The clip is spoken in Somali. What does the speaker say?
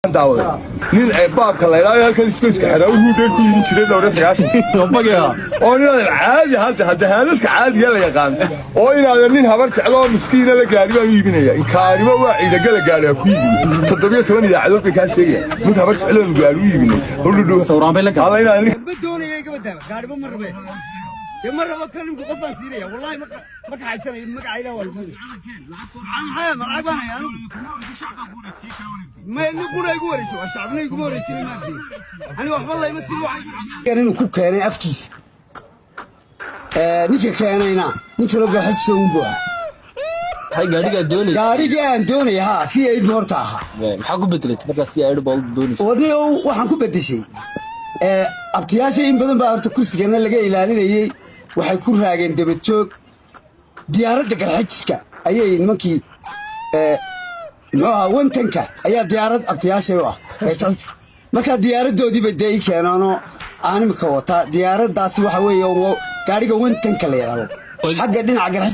Daawaday nin ee baabka la yidhaahdo halkan isgoyska xeraa dheer ku iibin jiray 94 oo inaadan caadi hadda haadadka caadiga la yaqaan oo inaadan nin habar jeclo oo miskiina la gaari baan u iibinaya. Inkaarimo waa ciidagala gaari ha ku iibiyo. 17 idaacadood bay kaa sheegaya mid habar jecloonu gaari u iibinay. Alla inaadan Ma doonaya, iga badaaba gaariba ma rabe dee, ma rabo kalimku. Qof baan siinaya, wallahi ma kaxaysanayo. Magaca Ilaah waa lagu maxaa ma lacag baan hayaa anigu? Ma nin qura igu wareejiyo, waa shacabna iguma wareejinay maadii. Aniga waxba layma siin waxa Inuu ku keenay afkiisa. Ninka keenayna nin kaloo Garxajisa uun buu ahaa. Maxay gaadhigaa doonaysa? Gaarigii aan doonaya ha V8 buu horta ahaa. Maxaa ku bedelatay markaa V8 baa doonaysa? Wadniyow, waxaan ku bedeshay abtiyaasha in badan baa horta kursigana laga ilaalinayey. Waxay ku raageen dabadjoog. Diyaaradda Garxajiska ayay nimankii muxuu ahaa wantanka ayaa diyaarad abtiyaashay u ah Garxajiska. Markaa diyaaraddoodiiba dee ii keeneenoo aan imika wataa. Diyaaraddaasi waxa weeye gaadhiga wantanka la yidhaahdo xagga dhinaca Garxajiska.